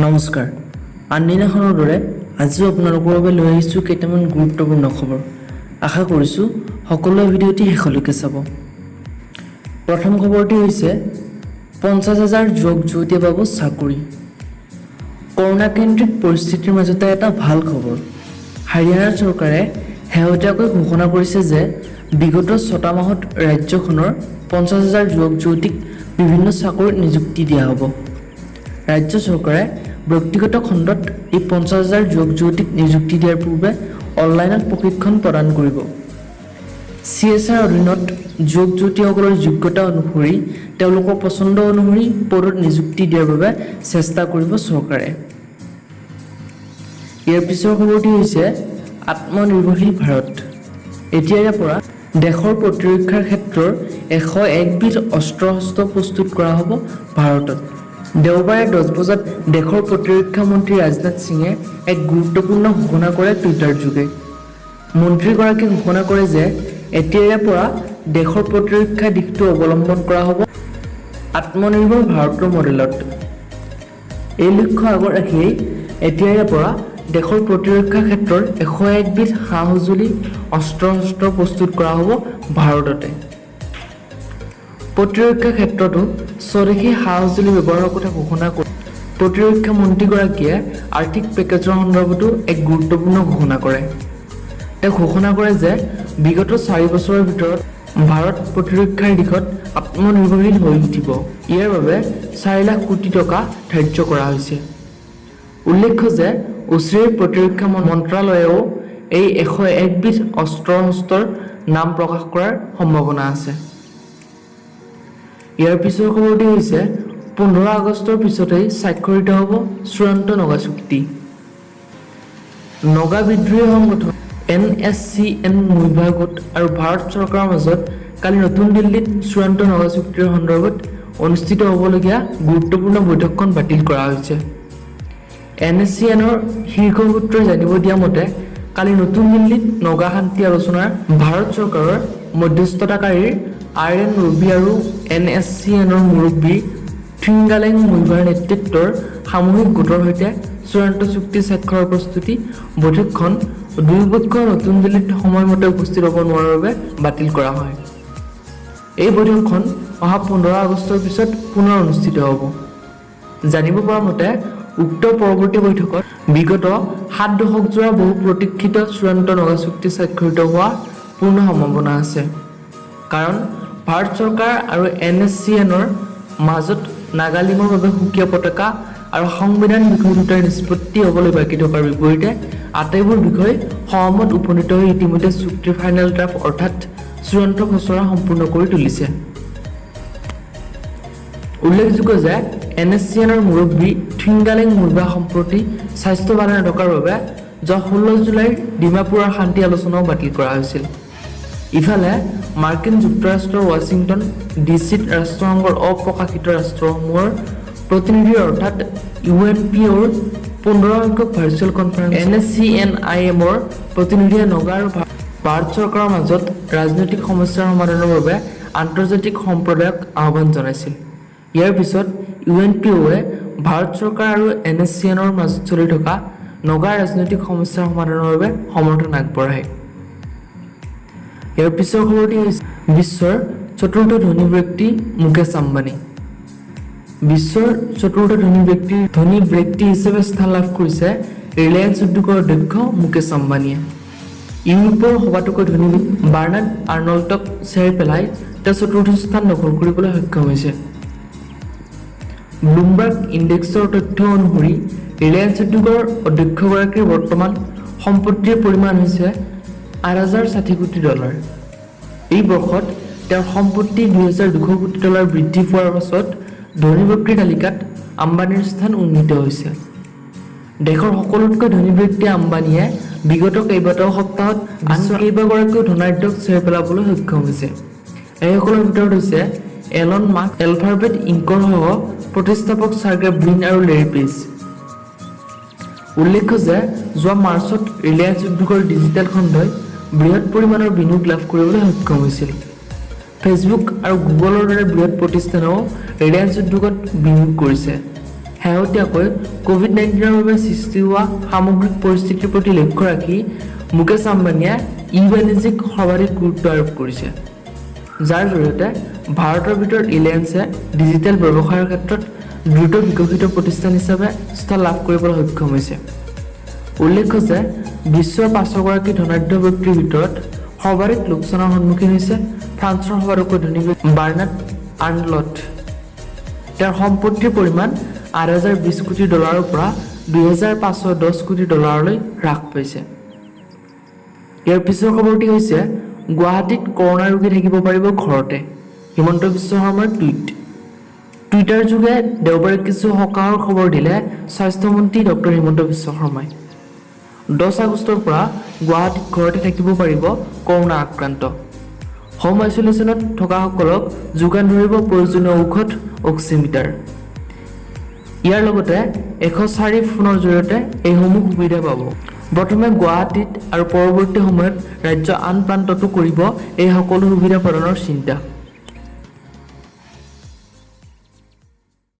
নমস্কাৰ। আনদিনাখনৰ দৰে আজিও আপোনালোকৰ বাবে লৈ আহিছোঁ কেইটামান গুৰুত্বপূৰ্ণ খবৰ। আশা কৰিছোঁ সকলোৱে ভিডিঅ'টি শেষলৈকে চাব। প্ৰথম খবৰটি হৈছে 50,000 যুৱক যুৱতীয়ে পাব চাকৰি। কৰোণাকেন্দ্ৰিক পৰিস্থিতিৰ মাজতে এটা ভাল খবৰ। হাৰিয়ানা চৰকাৰে শেহতীয়াকৈ ঘোষণা কৰিছে যে বিগত 6টা মাহত ৰাজ্যখনৰ 50,000 যুৱক যুৱতীক বিভিন্ন চাকৰিত নিযুক্তি দিয়া হ'ব। ৰাজ্য চৰকাৰে ব্যক্তিগত খণ্ডত এই 50,000 যুৱক যুৱতীক নিযুক্তি দিয়াৰ পূৰ্বে অনলাইনত প্ৰশিক্ষণ প্ৰদান কৰিব। চিএছআৰ অধীনত যুৱক যুৱতীসকলৰ যোগ্যতা অনুসৰি তেওঁলোকৰ পচন্দ অনুসৰি পদত নিযুক্তি দিয়াৰ বাবে চেষ্টা কৰিব চৰকাৰে। ইয়াৰ পিছৰ খবৰটি হৈছে আত্মনিৰ্ভৰশীল ভাৰত। এতিয়াৰে পৰা দেশৰ প্ৰতিৰক্ষাৰ ক্ষেত্ৰৰ 101বিধ অস্ত্ৰ শস্ত্ৰ প্ৰস্তুত কৰা হ'ব ভাৰতত। দেওবাৰে 10 বজাত দেশৰ প্ৰতিৰক্ষা মন্ত্ৰী ৰাজনাথ সিঙে এক গুৰুত্বপূৰ্ণ ঘোষণা কৰে টুইটাৰযোগে। মন্ত্ৰীগৰাকীয়ে ঘোষণা কৰে যে এতিয়াৰে পৰা দেশৰ প্ৰতিৰক্ষা দিশটো অৱলম্বন কৰা হ'ব আত্মনিৰ্ভৰ ভাৰতৰ মডেলত। এই লক্ষ্য আগত ৰাখিয়েই এতিয়াৰে পৰা দেশৰ প্ৰতিৰক্ষা ক্ষেত্ৰৰ 101বিধ সা সঁজুলি, অস্ত্ৰ শস্ত্ৰ প্ৰস্তুত কৰা হ'ব ভাৰততে। প্ৰতিৰক্ষা ক্ষেত্ৰতো স্বদেশী সা সঁজুলি ব্যৱহাৰৰ কথা ঘোষণা কৰি প্ৰতিৰক্ষা মন্ত্ৰীগৰাকীয়ে আৰ্থিক পেকেজৰ সন্দৰ্ভতো এক গুৰুত্বপূৰ্ণ ঘোষণা কৰে। তেওঁ ঘোষণা কৰে যে বিগত 4 বছৰৰ ভিতৰত ভাৰত প্ৰতিৰক্ষাৰ দিশত আত্মনিৰ্ভৰশীল হৈ উঠিব। ইয়াৰ বাবে 4 লাখ কোটি টকা ধাৰ্য কৰা হৈছে। উল্লেখ্য যে অচিৰেই প্ৰতিৰক্ষা মন্ত্ৰালয়েও এই 101বিধ অস্ত্ৰ শস্ত্ৰৰ নাম প্ৰকাশ কৰাৰ সম্ভাৱনা আছে। ইয়াৰ পিছৰ খবৰটি হৈছে 15 আগষ্টৰ পিছতেই স্বাক্ষৰিত হ'ব চূড়ান্ত নগা চুক্তি। নগা বিদ্ৰোহী সংগঠন এনএছচিএন মুইভা গোট আৰু ভাৰত চৰকাৰৰ মাজত কালি নতুন দিল্লীত চূড়ান্ত নগা চুক্তিৰ সন্দৰ্ভত অনুষ্ঠিত হ'বলগীয়া গুৰুত্বপূৰ্ণ বৈঠকখন বাতিল কৰা হৈছে। এনএছচিএনৰ শীৰ্ষ সূত্ৰই জানিব দিয়া মতে, কালি নতুন দিল্লীত নগা শান্তি আলোচনাৰ ভাৰত চৰকাৰৰ মধ্যস্থতাকাৰীৰ আৰ এন ৰবি আৰু এনএছচিএনৰ মুৰব্বী থুইংগালেং মুইভাৰ নেতৃত্বৰ সামূহিক গোটৰ সৈতে চূড়ান্ত চুক্তি স্বাক্ষৰৰ প্ৰস্তুতি বৈঠকখন দুয়োপক্ষ নতুন দিল্লীত সময়মতে উপস্থিত হ'ব নোৱাৰাৰ বাবে বাতিল কৰা হয়। এই বৈঠকখন অহা 15 আগষ্টৰ পিছত পুনৰ অনুষ্ঠিত হ'ব। জানিব পৰা মতে, উক্ত পৰৱৰ্তী বৈঠকত বিগত 7 দশকজোৰা বহু প্ৰতীক্ষিত চূড়ান্ত নগা চুক্তি স্বাক্ষৰিত হোৱাৰ পূৰ্ণ সম্ভাৱনা আছে। কাৰণ ভাৰত চৰকাৰ আৰু এনএছচিএনৰ মাজত নাগালিমৰ বাবে সুকীয়া পতাকা আৰু সংবিধান বিষয় দুটাৰ নিষ্পত্তি হ'বলৈ বাকী থকাৰ বিপৰীতে আটাইবোৰ বিষয় সহমত উপনীত হৈ ইতিমধ্যে চুক্তিৰ ফাইনেল ড্ৰাফ্ট, অৰ্থাৎ চূড়ান্ত খচৰা সম্পূৰ্ণ কৰি তুলিছে। উল্লেখযোগ্য যে এনএছচিএনৰ মুৰব্বী থুইংগালেং মুইভা সম্প্ৰতি স্বাস্থ্য ভালে নথকাৰ বাবে যোৱা 16 জুলাইৰ ডিমাপুৰৰ শান্তি আলোচনাও বাতিল কৰা হৈছিল। ইফালে মাৰ্কিন যুক্তৰাষ্ট্ৰৰ ৱাশ্বিংটন ডিচিত ৰাষ্ট্ৰসংঘৰ অপ্ৰশাসিত ৰাষ্ট্ৰসমূহৰ প্ৰতিনিধিৰ, অৰ্থাৎ ইউএনপিঅ'ৰ 15 সংখ্যক ভাৰ্চুৱেল কনফাৰেন্স এনএছচিএন আই এমৰ প্ৰতিনিধিয়ে নগা আৰু ভাৰত চৰকাৰৰ মাজত ৰাজনৈতিক সমস্যাৰ সমাধানৰ বাবে আন্তৰ্জাতিক সম্প্ৰদায়ক আহ্বান জনাইছিল। ইয়াৰ পিছত ইউএনপিঅ'য়ে ভাৰত চৰকাৰ আৰু এনএছচিএনৰ মাজত চলি থকা নগা ৰাজনৈতিক সমস্যাৰ সমাধানৰ বাবে সমৰ্থন আগবঢ়ায়। ইয়াৰ পিছৰ খবৰটি হৈছে বিশ্বৰ চতুৰ্থ ধনী ব্যক্তি মুকেশ আম্বানী। বিশ্বৰ চতুৰ্থ ধনী ব্যক্তি হিচাপে স্থান লাভ কৰিছে ৰিলায়েন্স উদ্যোগৰ অধ্যক্ষ মুকেশ আম্বানীয়ে। ইউৰোপৰ সবাতোকৈ ধনী বাৰ্নাৰ্ড আৰ্নল্টক চেৰ পেলাই তেওঁ চতুৰ্থ স্থান দখল কৰিবলৈ সক্ষম হৈছে। ব্লুমবাৰ্গ ইণ্ডেক্সৰ তথ্য অনুসৰি ৰিলায়েন্স উদ্যোগৰ অধ্যক্ষগৰাকীৰ বৰ্তমান সম্পত্তিৰ পৰিমাণ হৈছে 8060 কোটি ডলাৰ। এই বৰ্ষত তেওঁৰ সম্পত্তি 2200 কোটি ডলাৰ বৃদ্ধি পোৱাৰ পাছত ধনী ব্যক্তিৰ তালিকাত আম্বানীৰ স্থান উন্নীত হৈছে। দেশৰ সকলোতকৈ ধনী ব্যক্তি আম্বানীয়ে বিগত কেইবাটাও সপ্তাহত আন কেইবাগৰাকীও ধনাঢ্যক চেৰ পেলাবলৈ সক্ষম হৈছে। এইসকলৰ ভিতৰত হৈছে এলন মাস্ক, এলফাবেট ইংকৰ সহ প্ৰতিষ্ঠাপক চাৰ্গে ব্ৰিন আৰু লেৰী পেজ। উল্লেখ্য যে যোৱা মাৰ্চত ৰিলায়েন্স উদ্যোগৰ ডিজিটেল খণ্ডই বৃহৎ পৰিমাণৰ বিনিয়োগ লাভ কৰিবলৈ সক্ষম হৈছিল। ফেচবুক আৰু গুগলৰ দৰে বৃহৎ প্ৰতিষ্ঠানেও ৰিলায়েন্স উদ্যোগত বিনিয়োগ কৰিছে। শেহতীয়াকৈ ক'ভিড-19ৰ বাবে সৃষ্টি হোৱা সামগ্ৰিক পৰিস্থিতিৰ প্ৰতি লক্ষ্য ৰাখি মুকেশ আম্বানীয়ে ই বাণিজ্যিক সৰ্বাধিক গুৰুত্ব আৰোপ কৰিছে, যাৰ জৰিয়তে ভাৰতৰ ভিতৰত ৰিলায়েন্সে ডিজিটেল ব্যৱসায়ৰ ক্ষেত্ৰত দ্ৰুত বিকশিত প্ৰতিষ্ঠান হিচাপে স্থল লাভ কৰিবলৈ সক্ষম হৈছে। উল্লেখ্য যে বিশ্বৰ 500 গৰাকী ধনাঢ্য ব্যক্তিৰ ভিতৰত সৰ্বাধিক লোকচানৰ সন্মুখীন হৈছে ফ্ৰান্সৰ সবাতোকৈ ধনী ব্যক্তি বাৰ্নাৰ্ড আৰ্নল্ট। তেওঁৰ সম্পত্তিৰ পৰিমাণ 8020 কোটি ডলাৰৰ পৰা 2510 কোটি ডলাৰলৈ হ্ৰাস পাইছে। ইয়াৰ পিছৰ খবৰটি হৈছে, গুৱাহাটীত কৰোণা ৰোগী থাকিব পাৰিব ঘৰতে, হিমন্ত বিশ্ব শৰ্মাৰ টুইট। টুইটাৰ যোগে দেওবাৰে কিছু সকাহৰ খবৰ দিলে স্বাস্থ্যমন্ত্ৰী ডক্টৰ হিমন্ত বিশ্ব শৰ্মাই। 10 আগষ্টৰ পৰা গুৱাহাটীত ঘৰতে থাকিব পাৰিব কৰোণা আক্ৰান্ত। হোম আইচলেশ্যনত থকাসকলক যোগান ধৰিব প্ৰয়োজনীয় ঔষধ, অক্সিমিটাৰ। ইয়াৰ লগতে 104 ফোনৰ জৰিয়তে এইসমূহ সুবিধা পাব। প্ৰথমে গুৱাহাটীত আৰু পৰৱৰ্তী সময়ত ৰাজ্যৰ আন প্ৰান্ততো কৰিব এই সকলো সুবিধা প্ৰদানৰ চিন্তা।